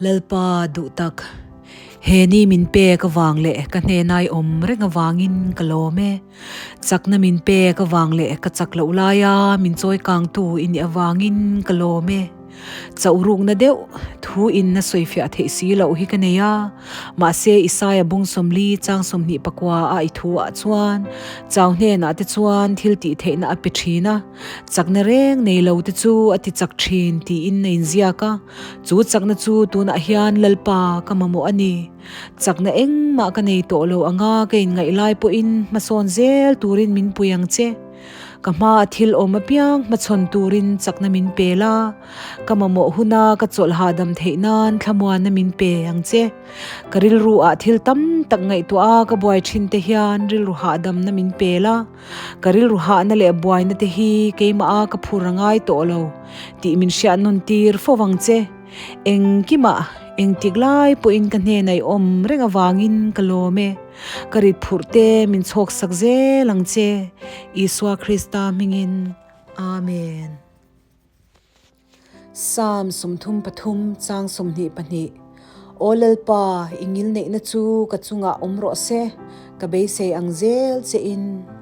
Lalpa duhtak, he ni min pek avang leh ka hnenai awm reng avangin ka lawm e. Chakna min pek avang leh ka chak loh laia min chawi kangtu i nih avangin ka lawm e. Chauh rukna deuh thu in a sawifiah theih si loh hi ka nei a, mahse Isaia bung 40 chang 24 a i thu ah chuan chau hnenah te chuan thil tih theihna a pe thin a, chakna reng nei lo te chu a ti chak thin tiin a inziak a, chu chakna chu tunah hian Lalpa ka mamawh a ni. Chakna engmah ka nei tawh lo anga ka inngaih lai pawhin hmasawn zel turin min pui ang che. Ka hma a thil awm apiang hmachhawn turin chakna min pe la, ka mamawh huna ka chawlh hahdam theih nan thlamuanna min pe ang che. Ka rilru ah thil tam tak ngaihtuah a ka buai thin te hian rilru hahdamna min pe la, ka rilru hahna leh buaina te hi keimah a ka phur a ngai tawh lo tih min hriat nawn tir fo vang che. Engkimah engtik lai pawhin ka hnenah i awm reng avangin ka lawm e. Ka rit phurh te min chhawk sak zel ang che, Isua Krista hmingin. Amen. Psalm 33 chang 22 Aw Lalpa, i ngilneihna chu ka chungah awm rawh se, ka beisei ang zel che in.